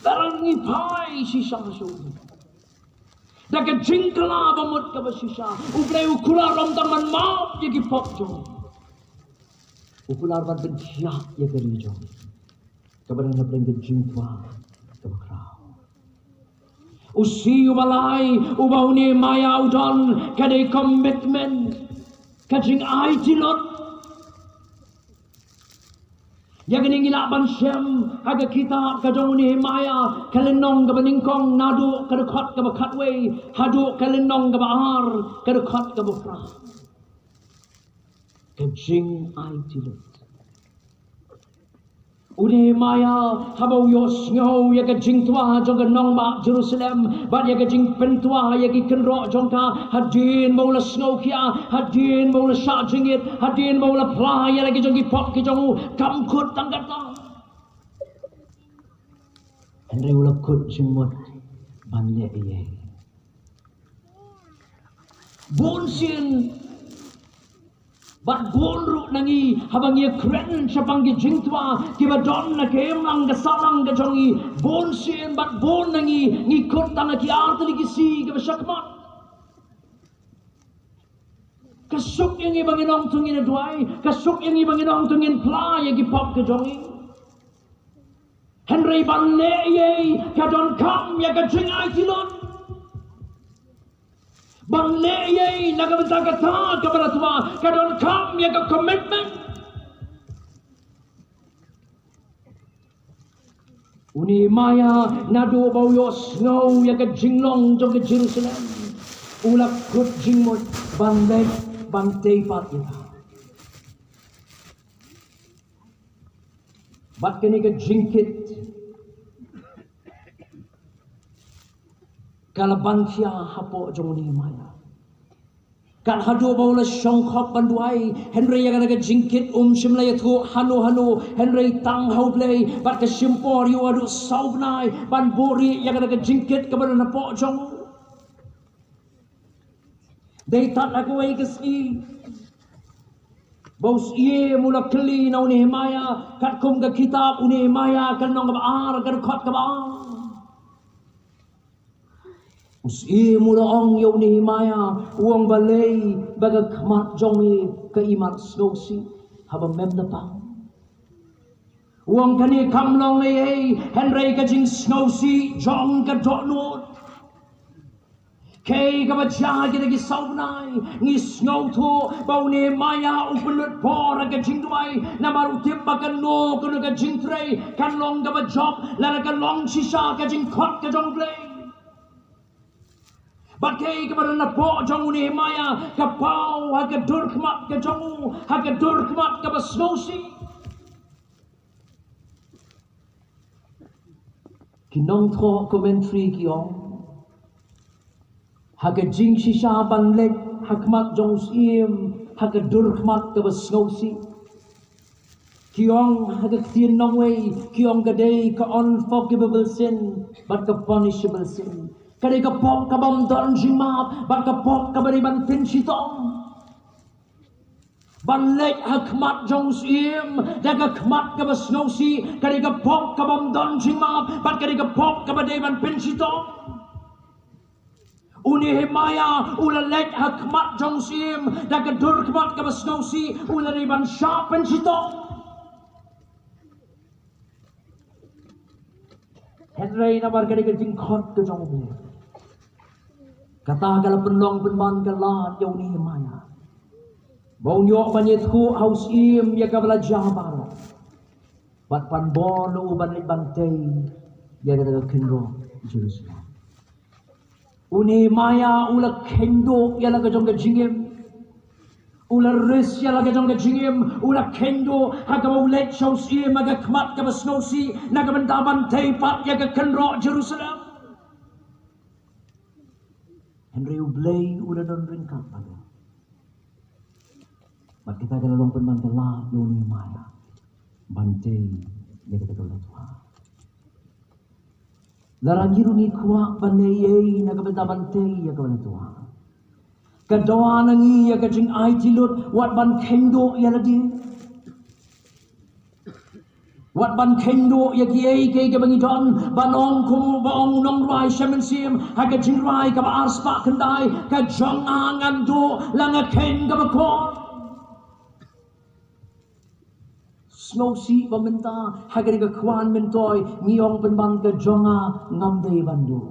Lada ngi phai shisha shuh da ka jingkylla ba mut kaba shisha, U Blei u kular ym tang ban map ïa ki pop jong u, u kular ban pynkhiah ïa ka ri jong u. Kaba dang na pdeng ka jingtwa kaba khraw. U siew uba lai uba u Nehemaïah u don ka dei commitment, ka jingaiti lut. Ïa kane ngi lah ban shem ha ka kitab ka jong u Nehemaïah, ka lynnong kaba nyngkong, naduh ka dkhot kaba khatwei haduh ka lynnong kaba ar, ka dkhot kaba phra. Ka jingaiti lut. U Nehemaïah haba u ïohsngew ïa ka jingtwa jong ka nongbah Jerusalem bad ïa ka jingpyntwa ïa ki kynroh jong ka, hadien ba u la sngewkhia, hadien ba u la shah jingit, hadien ba u la phla ïa la ki jong ki pop ki jong u, kam kut tang kata. Hynrei u la kut jingmut ban leh ei ei. Bun sien bad bun ruh na ngi haba ngi ïakren shaphang ki jingtwa kiba don na ka imlang ka sahlang ka jong ngi, bun sien bad bun na ngi ngi kut tang ha ki artylli ki sngi kiba shakhmat. Ka suk ïa ngi ba ngin ong to ngin duwai, ka suk ïa ngi ba ngin ong to ngin phla ïa ki pop ki jong ngi. Hynrei ban leh ei ei ka donkam ïa ka jingaiti lut. Ban leh ei ei na ka bynta kata kaba la twa ka donkam ïa ka commitment. U Nehemaïah naduh ba u ïohsngew ïa ka jinglong jong ka Jerusalem, u la kut jingmut ban leh, ban tei pat ïa ka. Bad kane ka jingkit ka la ban khia hapoh jong u Nehemaïah. Kat haduh ba u la shongkop ban duwai, hynrei ïa kata ka jingkit um shym la ïathuh hano hano, hynrei tang ha U Blei, bad ka shim por ïa u haduh saw bnai ban buhrieh ïa kata ka jingkit kaba don hapoh jong u. Dei tad ha kawei ka sngi ba u syiem u la kylli na u Nehemaïah, katkum ka kitab u Nehemaïah ka lynnong kaba ar, ka dkhot kaba ar. U Syiem u la ong ïa u Nehemaïah, u ong balei ba ka khmat jong me ka imat sngewsih haba mem da pang. U ong kane kam long ei ei, hynrei ka jingsngewsih jong ka dohnud. Kaei kaba jia ha kita ki saw bnai, ngi sngewthuh ba u Nehemaïah u pynlut por ha ka jingduwai, namar u tip ba kano kano ka jingtrei kan long kaba jop lada ka long shisha ka jingkhot ka jong U Blei. Bad kaei kaba don napoh jong u Nehemaïah ka paw ha ka dur khmat ka jong u, ha ka dur khmat kaba sngewsih. Ki nongthoh commentary ki ong, ha ka jingshisha ban leit ha khmat jong u Syiem ha ka dur khmat kaba sngewsih, ki ong ha ka ktien nongwei, ki ong ka dei ka unforgivable sin bad ka punishable sin. Ka dei ka pop kabym don jingmap bad ka pop kaba dei ban pynshitom. Ban leit ha khmat jong u Syiem da ka khmat kaba sngewsih ka dei ka pop kabym don jingmap bad ka dei ka pop kaba dei ban pynshitom. U Nehemaïah u la leit ha khmat jong u Syiem da ka dur khmat kaba sngewsih, u la dei ban shah pynshitom. Hynrei namar ka dei ka jingkhot ka jong U Blei, kata ka la pynlong pynban ka lad ïa u Nehemaïah ba un ïoh ban ïathuh ha u Syiem ïa kaba la jia baroh, bad ban bor na u ban leit ban tei ïa kata ka kynroh Jerusalem. U Nehemaïah u la kheiñduh ïa la ka jong ka jingim. U la risk ïa la ka jong ka jingim, u la kheiñduh ha kaba u leit sha u Syiem ha ka khmat kaba sngewsih na ka bynta ban tei pat ïa ka kynroh Jerusalem. Hynrei U Blei u la don ryngkat bad u. Bad kata ka la long pynban ka lad ïa u Nehemaïah ban tei ïa kata kaba la twa. Lada ngi ruh ngi kwah ban leh ei ei na ka bynta ban tei ïa kaba la twa, ka dawa na ngi ïa ka jingaiti lut wat ban kheiñduh ïa lade. Wat ban kheiñduh ïa kiei kiei kiba ngi don, ban ong kumba ong u nongrwai Shem Mynsiem ha ka jingrwai kaba ar spah khyndai: Ka jong nga ngan duh la nga kheiñ kaba kor. Sngewsih ba mynta ha kane ka kwah myntoi ngi ong pynban: Ka jong nga ngam dei ban duh.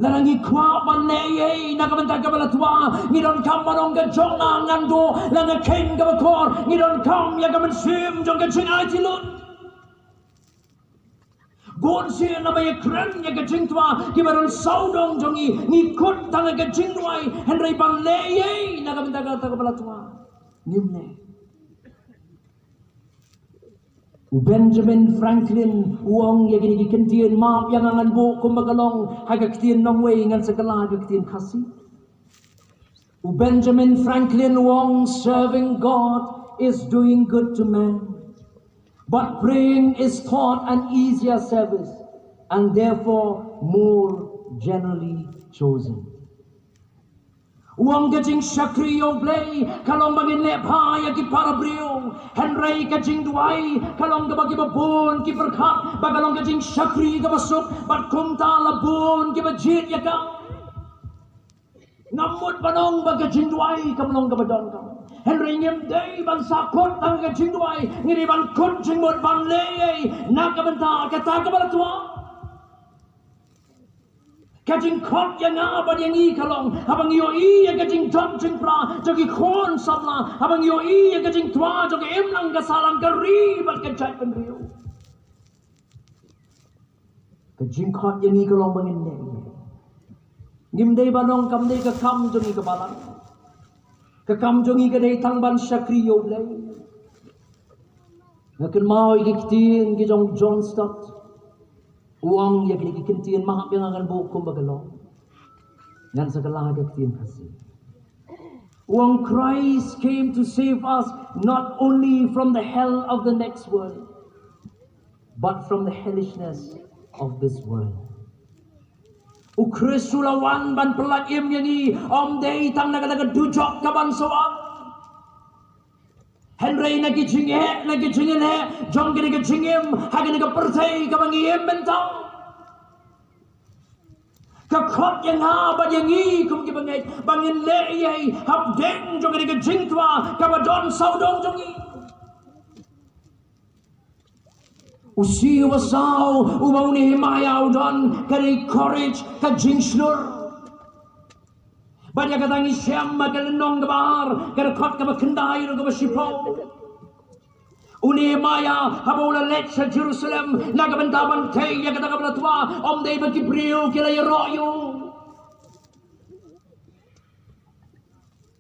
Lada ngi kwah ban leh ei ei na ka bynta kaba la twa, ngi donkam ban ong: Ka jong nga ngan duh la nga kheiñ kaba kor. Ngi donkam ïa ka mynsiem jong ka jingaiti lut. Bun sien naba ïakren ïa ka jingtwa kiba don sawdong jong ngi, ngi kut tang ha ka jingduwai, hynrei ban leh ei ei na ka bynta kata kaba la twa, ngim leh. U Benjamin Franklin u ong ïa kine ki kyntien: Map ïa nga ngan buh kumba ka long ha ka ktien nongwei, ngan sa kylla ha ka ktien Khasi. U Benjamin Franklin u ong: Serving God is doing good to men, but praying is thought an easier service, and therefore more generally chosen. U ong: Ka jingshakri ïa U Blei ka long ba ngin leh bha ïa ki para briew, hynrei ka jingduwai ka long kaba kiba bun ki pyrkhat ba ka long ka jingshakri kaba suk, bad kumta la bun kiba jied ïa ka. Ngam mut ban ong ba ka jingduwai kam long kaba donkam, hynrei ngim dei ban sa kut tang ka jingduwai, ngi dei ban kut jingmut ban leh ei ei na ka bynta kata kaba la twa. Ka jingkhot ïa nga bad ïa ngi ka long haba ngi ïohi ïa ka jingjop jingpra jong ki khun samla, haba ngi ïohi ïa ka jingtwa jong ka imlang ka sahlang, ka ri bad ka jaitbynriew. Ka jingkhot ïa ngi ka long ba ngin leh ei ei. Ngim dei ban ong kam dei ka kam jong ngi ka balang. Ka kam jong ngi ka dei tang ban shakri ïa U Blei. Nga kynmaw ïa ki ktien ki jong John Stott. U ong ïa kine ki kyntien: Map ïa nga ngan buh kumba ka long, ngan sa kylla ha ka ktien Khasi. U ong: Christ came to save us not only from the hell of the next world, but from the hellishness of this world. U Khrist u la wan ban pyllait im ïa ngi, ym dei tang na kata ka dujok kaban sa wan. Hynrei na ki jingeh, na ki jingeh jong kane ka jingim ha kane ka pyrthei kaba ngi im mynta, ka khot ïa nga bad ïa ngi kum ki bangeit ba ngin leh ei ei hapdeng jong kane ka jingtwa kaba don sawdong jong ngi. U siew uba saw uba u Nehemiah u don ka dei courage, ka jingshlur. Bad ïa kata ngi shem ha ka lynnong kaba ar, ka dkhot kaba khyndai ruh kaba shiphew. U Nehemiah haba u la leit sha Jerusalem na ka bynta ban tei ïa kata kaba la twa, ym dei ba ki briew ki la ïaroh ïa u.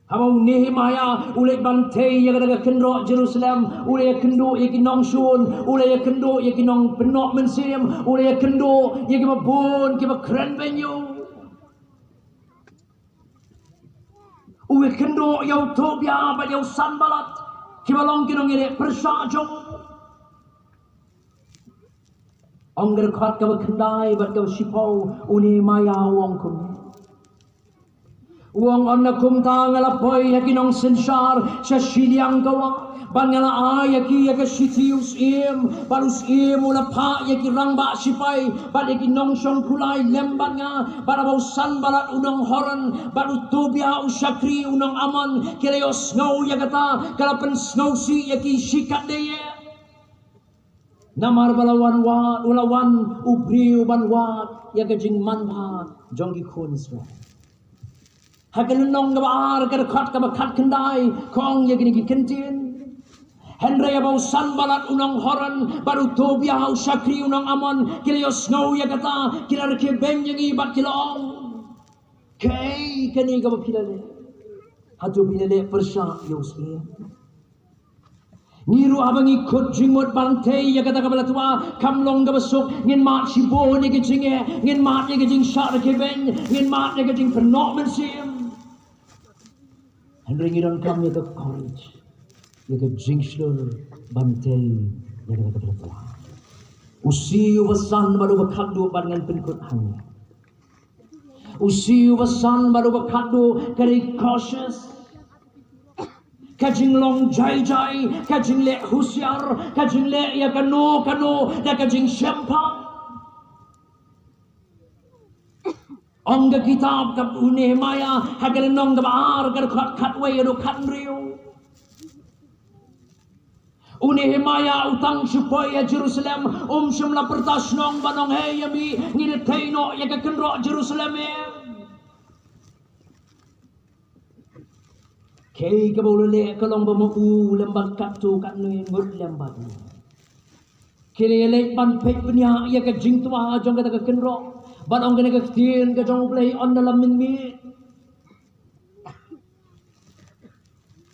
Haba u Nehemiah u leit ban tei ïa kata ka kynroh Jerusalem, u la ïakynduh ïa ki nongshun, u la ïakynduh ïa ki nongpynnoh mynsiem, u la ïakynduh ïa kiba bun kiba kren beiñ ïa u. U ïakynduh ïa u Tobia bad ïa u Sanballat, kiba long ki nongïaleh pyrshah jong u. Ong ka dkhot kaba khyndai bad kaba shiphew, u Nehemiah u ong kumne. U ong, ynda kumta nga la poi ïa ki nongsynshar sha shiliang ka wah, bad nga la ai ïa ki ïa ka shithi u syiem, bad u syiem u la phah ïa ki rangbah shipai bad ïa ki nongshong kulai lem bad nga, bad haba u Sanballat u nong Horon bad u Tobia u shakri u nong Amon ki la ïohsngew ïa kata, ka la pynsngewsih ïa ki shikatdei. Namar ba la wan wad, u la wan u briew ban wad ïa ka jingmanbha jong ki khun Israel. Ha ka lynnong kaba ar, ka dkhot kaba khatkhyndai, ka ong ïa kine ki kyntien. Hynrei haba u Sanballat u nong Horon bad u Tobia u shakri u nong Amon ki la ïohsngew ïa kata, ki la rakhe beiñ ïa ngi bad ki la ong, kaei kane kaba phi la leh? Hato phi la leh pyrshah ïa u syiem? Ngi ruh haba ngi khot jingmut ban tei ïa kata kaba la twa, kam long kaba suk, ngin mad shibun ïa ki jingeh, ngin mad ïa ki jingshah rakhe beiñ, ngin mad ïa ki jingpynnoh mynsiem. Hynrei ngi donkam ïa ka courage, ïa ka jingshlur ban tei ïa kata kaba la twa. U siew uba san bad uba khatduh bad ngan pynkut hangne. U siew uba san bad uba khatduh ka dei cautious. Ka jinglong jai jai, ka jingleh husiar, ka jingleh ïa kano kano da ka jingshemphang. Ong ka kitab ka u Nehemiah ha ka lynnong kaba ar, ka dkhot khatwei haduh khathynriew. U Nehemiah u tang shu poi ha Jerusalem, um shym la pyrta shnong ban ong, hei ïa mi, ngi da tei noh ïa ka kynroh Jerusalem em. Kaei kaba u la leh ka long ba ma u lem bad katto katne ngut lem bad u ki la ïaleit ban peit bniah ïa ka jingtwa jong kata ka kynroh. Bad ong kane ka ktien ka jong U Blei, ynda la mynmiet,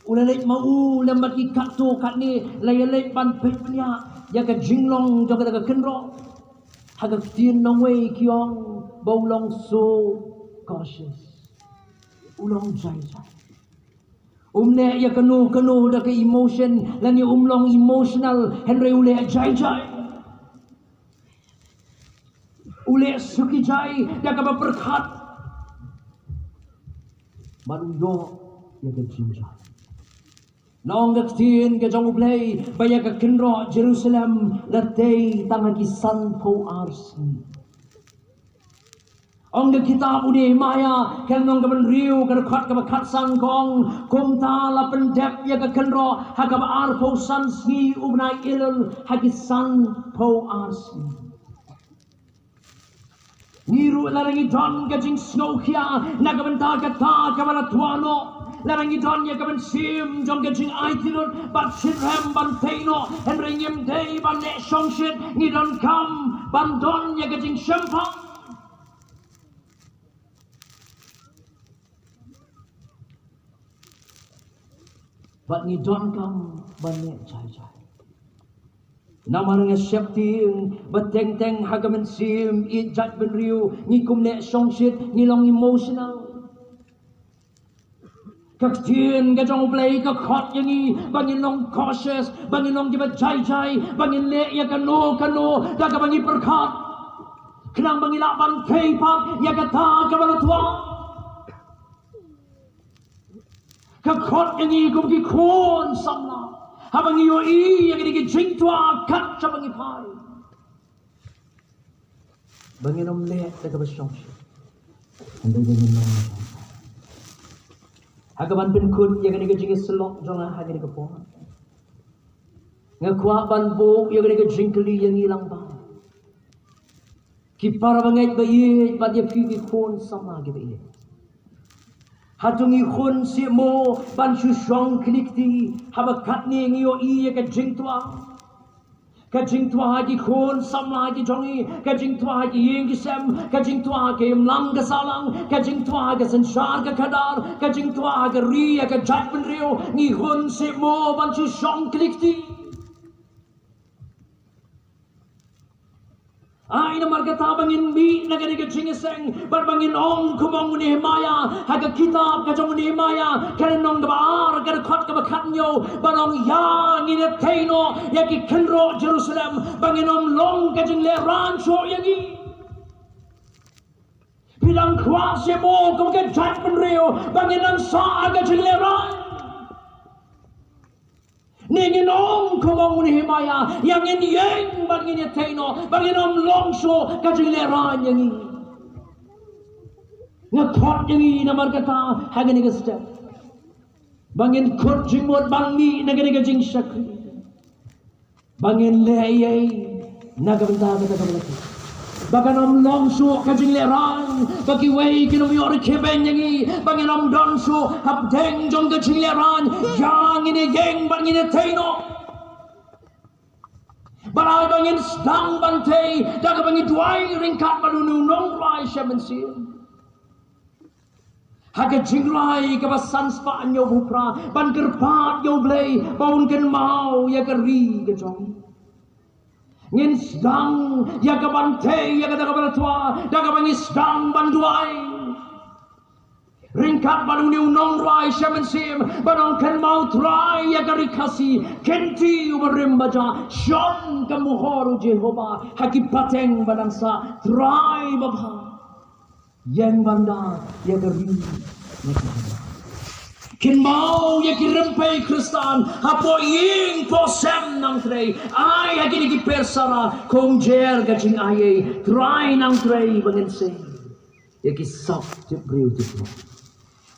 u la leit ma u lem bad ki katto katne, la ïaleit ban peit bniah ïa ka jinglong jong kata ka kynroh. Ha ka ktien nongwei ki ong ba u long so cautious. U long jai jai. Um leh ïa kano kano da ka emotion, lane um long emotional, hynrei u leh jai jai. U leh suki jai da kaba pyrkhat. Bad u ïoh ïa ka jingjia. Nong ka ktien ka jong U Blei ba ïa ka kynroh Jerusalem la tei tang ha ki sanphew ar sngi. Ong ka kitab u Nehemiah, ka lynnong kaba hynriew, ka dkhot kaba khatsan ka ong, kumta la pyndep ïa ka kynroh ha kaba arphew san sngi u bnai Elul, ha ki sanphew ar sngi. Ngi ruh lada ngi don ka jingsngewkhia na ka bynta kata kaba la twa noh, lada ngi don ïa ka mynsiem jong ka jingaiti lut bad shitrhem ban tei noh, hynrei ngim dei ban leh shongshit, ngi donkam ban don ïa ka jingshemphang. Bad ngi donkam ban leh jai jai. Namar nga sheptieng ba teng teng ha ka mynsiem ïeit jaitbynriew ngi kum leh shongshit, ngi long emotional. Ka ktien ka jong U Blei ka khot ïa ngi ba ngin long cautious, ba ngin long kiba jai jai, ba ngin leh ïa kano kano da kaba ngi pyrkhat, khnang ba ngin lah ban tei pat ïa kata kaba la twa. Ka khot ïa ngi kum ki khun samla Haba ngi ïohi ïa kine ki jingtwa kat shaba ngi phai, ba ngin ym leh da kaba shongshit. Hynrei ba ngin long ha kaban pynkut ïa kane ka jingïasyllok jong nga ha kane ka por, nga kwah ban buh ïa kane ka jingkylli ïa ngi lang bad ki para bangeit ba ïeit bad ïa phi ki khun samla kiba ïeit. Hato ngi khun seh mo ban shu shong khlieh kti haba katne ngi ïohi ïa ka jingtwa? Ka jingtwa ha ki khun samla ki jong ngi, ka jingtwa ha ki ïing ki sem, ka jingtwa ha ka imlang ka sahlang, ka jingtwa ha ka synshar ka khadar, ka jingtwa ha ka ri ha ka jaitbynriew, ngi khun seh mo ban shu shong khlieh kti? Ai namar kata ba ngin mih na kane ka jingïaseng bad ba ngin ong kumba u Nehemaïa, ha ka kitab ka jong u Nehemaïa, ka lynnong kaba ar, ka dkhot kaba khathynñiew, ban ong ïa ngin ïathei noh ïa ki kynroh Jerusalem, ba ngin ym long ka jinglehrain shuh ïa ngi. Phi dang kwah seh mo kum ka jaitbynriew ba ngin nang sah ha ka jinglehrain? Ne ngin ong kumba u Nehemaïa, ïa ngin ïeng bad ngin ïathei noh, ba ngin ym long shuh ka jinglehrain ïa ngi? Nga khot ïa ngi namar kata ha kane ka step ba ngin kut jingmut ban mih na kane ka jingshakri, ba ngin leh ei ei na ka bynta kata kaba la kut, ba kan ym long shuh ka jinglehrain, ba kiwei kin ym ïoh rkhie beiñ ïa ngi, ba ngin ym don shuh hapdeng jong ka jinglehrain. Ïa ngin ïeng bad ngin ïathei noh. Bad ai ba ngin sdang ban thei da kaba ngi duwai ryngkat bad une u nongrwai sha mynsiem ha ka Jingrai kaba san spah hynñiew phew phra, ban kyrpad ïa U Blei ba un kynmaw ïa ka ri ka jong ngi. Ngin sdang ïa ka ban thei ïa kata kaba la twa da kaba ngi sdang ban duwai ryngkat bad une u nongrwai sha mynsiem, ban ong, kynmaw Trai ïa ka ri Khasi, kynti uba rim ba jah, shon ka mohor u Jehobah ha ki pateng ba dang sah, Trai babha. Ïeng ban da ïa ka ri na ka ri. Kynmaw ïa ki rympei Khristan hapoh ïing poh sem, nang trei. Ai ha kine ki per sara kumjuh ka jingaiei, Trai, nang trei ba ngin seng ïa ki sap tip briew tip briew.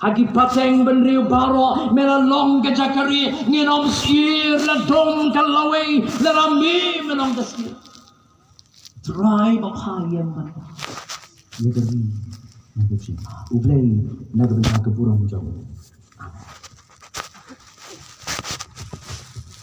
Ha ki pateng bynriew baroh me la long ka jaka ri, ngin ym syier, la dum ka lawei, la rami me long ka syier. Trai babha, ïeng ban da ïa ka ri na ka jingma. U Blei na ka bynta ka burom jong u.